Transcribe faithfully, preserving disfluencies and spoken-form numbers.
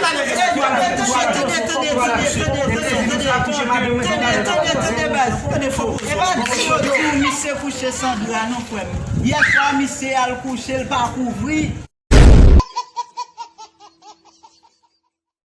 Tande, tande, tande, tande, tande, tande, tande, tande, tande, tande, tande, baz. Tande, fò, e pa di yo di w misye kouche san dra non, frè m. Yè swa, misye al kouche, l pa kouvri.